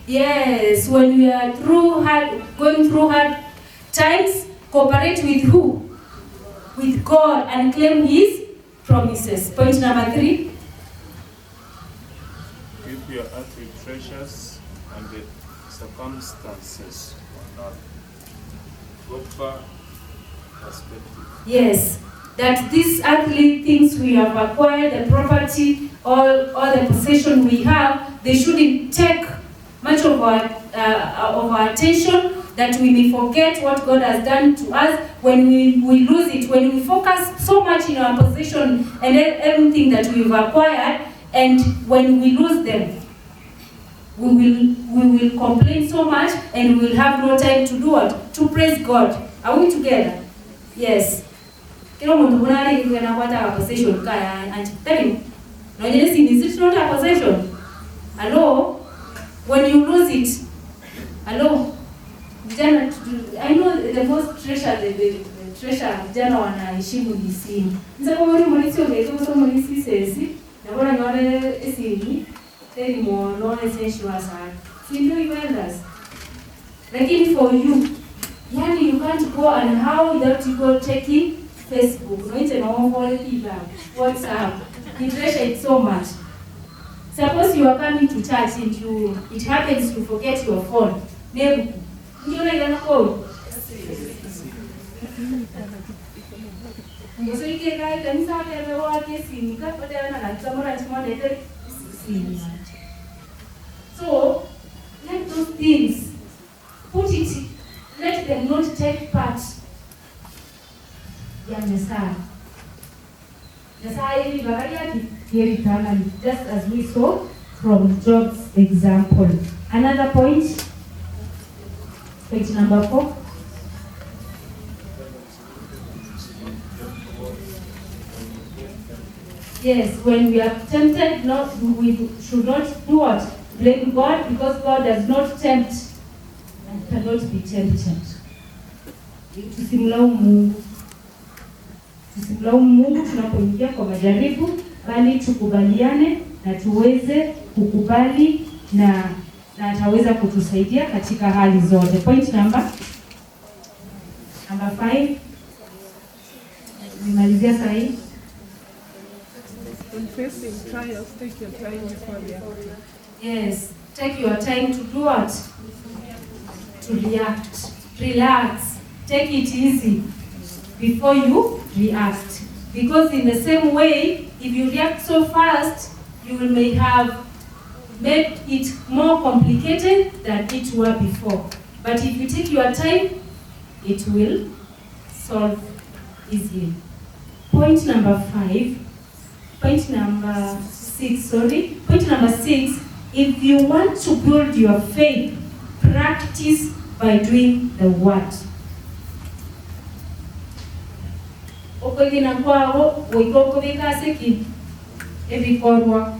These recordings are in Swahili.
Yes, when we are going through hard times, cooperate with who? With God and claim His promises. Point number 3. Keep your earthly treasures and the circumstances on a proper perspective. Yes, that these earthly things we have acquired, the property, all the possession we have, they shouldn't take much of our attention, that we may forget what God has done to us. When we lose it, when we focus so much in our possession and everything that we've acquired, and when we lose them, we will complain so much and we will have no time to do what? To praise God. Are we together? Yes. Kila mtu kuna hali ya kupata possession kaya anti tell no nyene si is it not a possession? Hello? When you lose it, hello? Vijana, I know the most treasure, the treasure vijana wanaheshimu ni simu. Nza kwa muri muri sio ngezo so muri si sesi, na bora nyore esimu, teri mono essential sana. Si ndio hivyo elders? Lakini for you, yani you can't go and how without you go checking Facebook. No ite no for people, WhatsApp. You treasure it so much. Suppose you are coming to church and it happens you forget your phone. Nebu. Ndio na yana ko. Ngoso ike kai kanisa le wa ke simu ka pata na na tsamora tsamora te simu. So let those things put it, let them not take part. Ya Nyasaye. Nyasaye ni baraka yake just as we saw from Job's example. Another point, point number 4. Yes, when we are tempted, not we should not do what? Blame God, because God does not tempt and cannot be tempted. Tusimlaumu Mungu. Tusimlaumu Mungu tunapoingia kwa majaribu, bali tukubaliane na tuweze kukubali na ataweza kutusaidia katika hali zote. Point number 5. Nimalizia sahi. When facing trials, take your time before reacting. Yes, take your time to do what? To react. Relax. Take it easy before you react. Because in the same way, if you react so fast, you may have made it more complicated than it were before. But if you take your time, it will solve easily. Point number 5. Point number 6, sorry. Point number 6, if you want to build your faith, practice by doing the word. Okwegena kwao goikokobeka seki ebikorwa.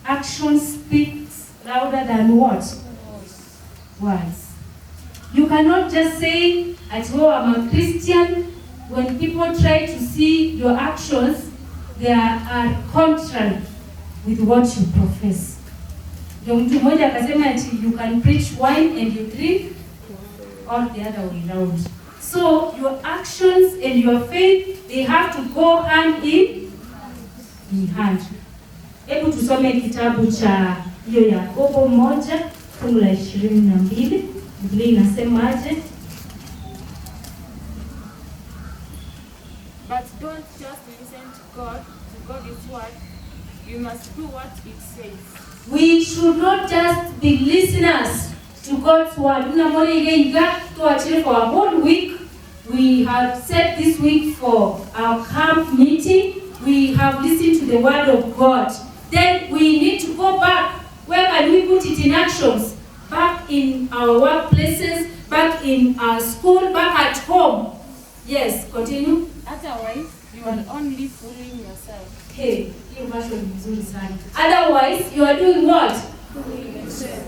Action speaks louder than what? Words. You cannot just say, at oh, I'm a Christian. When people try to see your actions, they are contrary with what you profess. Ndio mtu mmoja akasema ati you can preach wine and you drink all the other way round. So your actions and your faith, they have to go hand in hand. Hebu tusome kitabu cha hiyo Yakobo 1:22. Biblia inasemaje? But don't just listen to God, to God's word. You must do what it says. We should not just be listeners to God's word. For a whole week, we have set this week for our camp meeting. We have listened to the word of God. Then we need to go back. Where can we put it in actions? Back in our workplaces, back in our school, back at home. Yes, continue. Otherwise, you are only fooling yourself. Hey, hiyo version ni nzuri sana. Otherwise, you are doing what?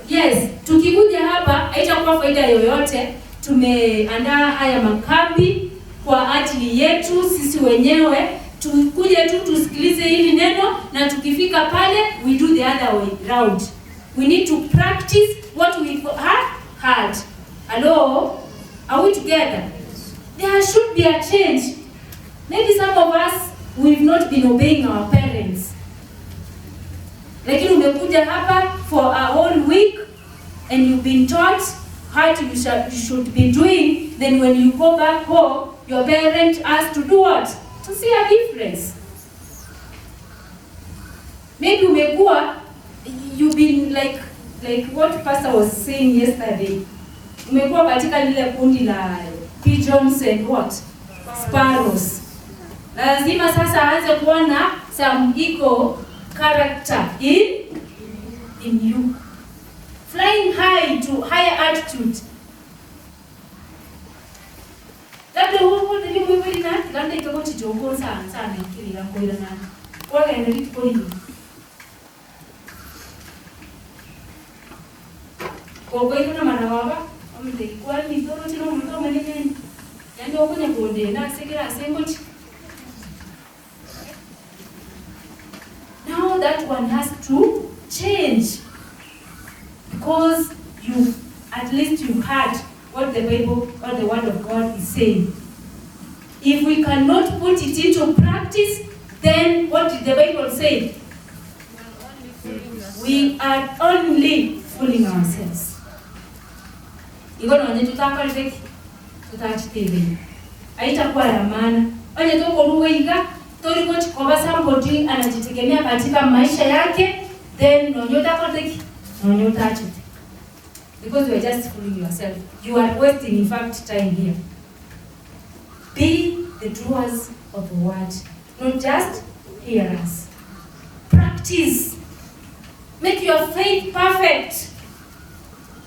Yes, tukikuja hapa haitakuwa faida yoyote. Tumeandaa haya makambi kwa ajili yetu sisi wenyewe. Tukuje tu tusikilize hili neno na tukifika pale we do the other way round. We need to practice what we have heard. Hello? Are we together? There should be a change. Maybe some of us, we've not been obeying our parents. Lakini umekuja hapa for a whole week and you've been taught what you should be doing. Then when you go back home, your parent has to do what? To see a difference. Maybe umekuwa, you've been like what pastor was saying yesterday. Umekuwa katika lile kundi la pigeons and what? Sparrows. Lazima sasa aanze kuona some eagle character in you. Flying high to higher altitude. Labda huko ndili mwibiri na labda ikako chijongo sana sana ikili la koira na. Wagenda litikoli. Kogo na mana baba omite kwa ni toro chino muntu manene. Yandi okonya konde na sekera sengochi. Now that one has to change, because you at least you heard what the Bible or the Word of God is saying. If we cannot put it into practice, then what did the Bible say? We are only fooling ourselves. Iko nonye tutakorete tutachitebe. Haitakuwa ya maana. Onye tukoruweiga toriko chikoba somebody anajitegemea katika maisha yake, then nonye utakorete nonye utachite. Because you are just fooling yourself. You are wasting, in fact, time here. Be the doers of the word, not just hearers. Practice. Make your faith perfect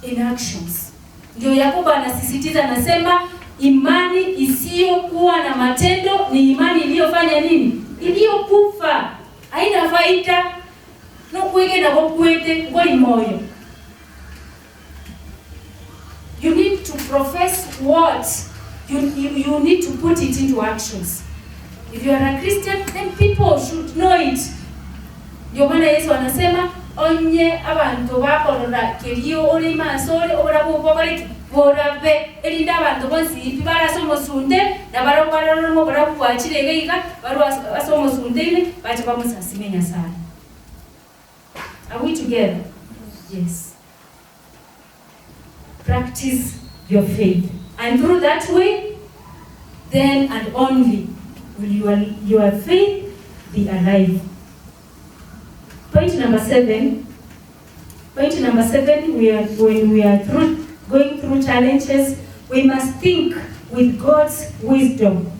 in actions. Ndio Yakobo anasisitiza, anasema imani isiyokuwa na matendo ni imani iliyofanya nini? Iliyokufa. Haina faida. No kuweke na kuwete ngoli moyo. You need to profess what you need to put it into actions. If you are a Christian, then people should know it. Ndio maana Yesu anasema onye abantu bakorora kerio ori masore orabo bokoreki borabe erinda abantu bonsi barasomo sunde na barokwararo barabwachire iga barwa asomo sunde ile baje bamusasimenya sana. Are we together? Yes. Practice your faith, and through that way, then and only will your faith be alive. Point number 7. Point number 7, when we are going through challenges, we must think with God's wisdom.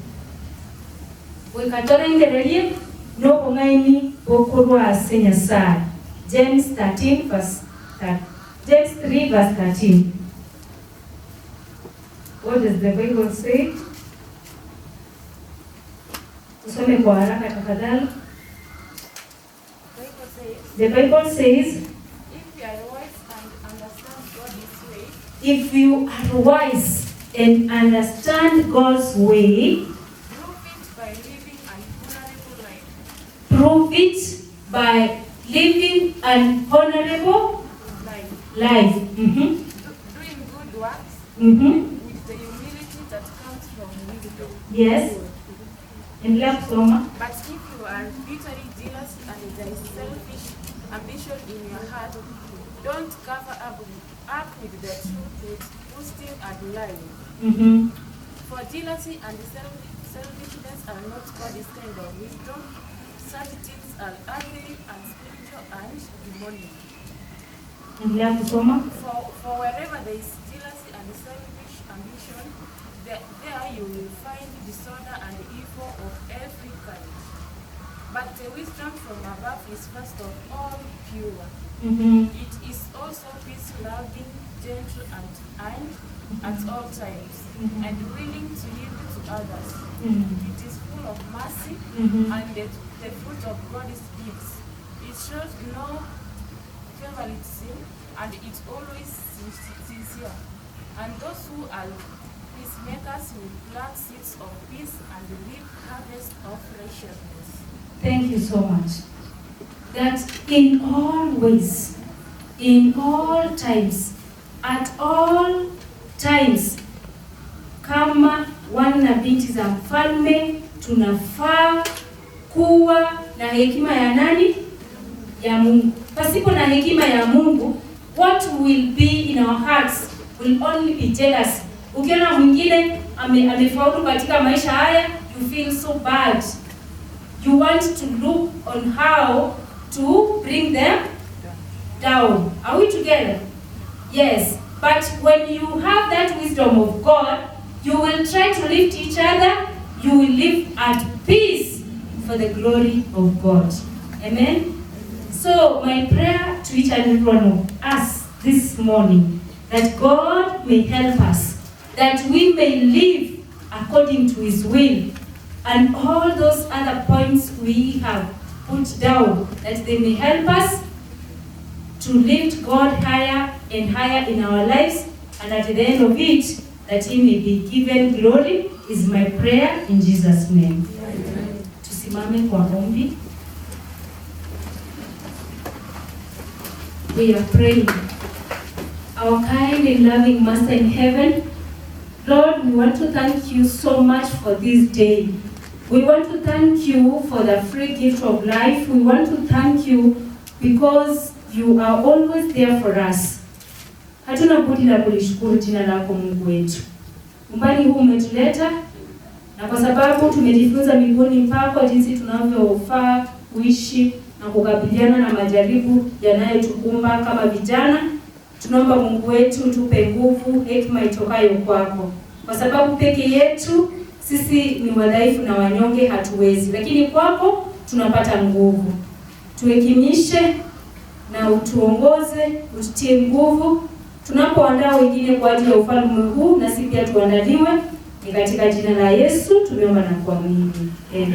We katorengererie no kongaini okorwa ase Nyasaye. James 3 verse 13. What does the Bible say? Tusome kwa haraka tafadhali. The Bible says, if you are wise and understand God's way, if you are wise and understand God's way, prove it by living an honorable life. Prove it by living an honorable life. Mm-hmm. Doing good works. Mm-hmm. With the humility that comes from wisdom. Yes. And last summer. But if you are bitterly jealous and there is selfish ambition in your heart, don't cover up with the truth with boasting and lying. Mm-hmm. For jealousy and selfishness are not God's kind of wisdom. Such things are earthly and spiritual and demonic. And last summer. For wherever there is jealousy and selfish ambition, there you will find disorder and evil of every kind. But the wisdom from above is first of all pure. Mm-hmm. It is also peace-loving, gentle, and kind at all times, mm-hmm. and willing to yield to others. Mm-hmm. It is full of mercy, mm-hmm. and the fruit of God's gifts. It shows no favoritism, and it's always sincere. And those who are peacemakers will plant seeds of peace and reap harvest of righteousness. Thank you so much. That in all ways, In all times, at all times, kama wana na binti za mfalme tunafaa kuwa na hekima ya nani? Ya Mungu. Pasipo na hekima ya Mungu, what will be in our hearts will only be jealous. Ukiona mwingine amefaulu katika maisha haya, you feel so bad. You want to look on how to bring them down. Are we together? Yes. But when you have that wisdom of God, you will try to lift each other. You will live at peace for the glory of God. Amen. So my prayer to each and every one of us this morning, that God may help us, that we may live according to His will, and all those other points we have put down, that they may help us to lift God higher and higher in our lives, and at the end of it, that He may be given glory, is my prayer in Jesus' name. Tusimame kwa ombi. We are praying. Our kind and loving Master in heaven, Lord, we want to thank you so much for this day. We want to thank you for the free gift of life. We want to thank you because you are always there for us. Hatuna budi la kulishukuru jina lako Mungu wetu. Umbali huu umetuleta, na kwa sababu tumejifunza miguuni pako jinsi tunavyofaa kuishi na kukabiliana na majaribu yanayotukumba kama vijana, tunaomba Mungu wetu tupe nguvu, hekima itokayo kwako, kwa sababu peke yetu sisi ni wadhaifu na wanyonge, hatuwezi, lakini kwako tunapata nguvu. Tuhekimishe na utuongoze, ututie nguvu tunapoandaa wengine kwa ajili ya ufalme huu, na sisi pia tuandaliwe. Ni katika jina la Yesu tumeomba na kuamini. Amen.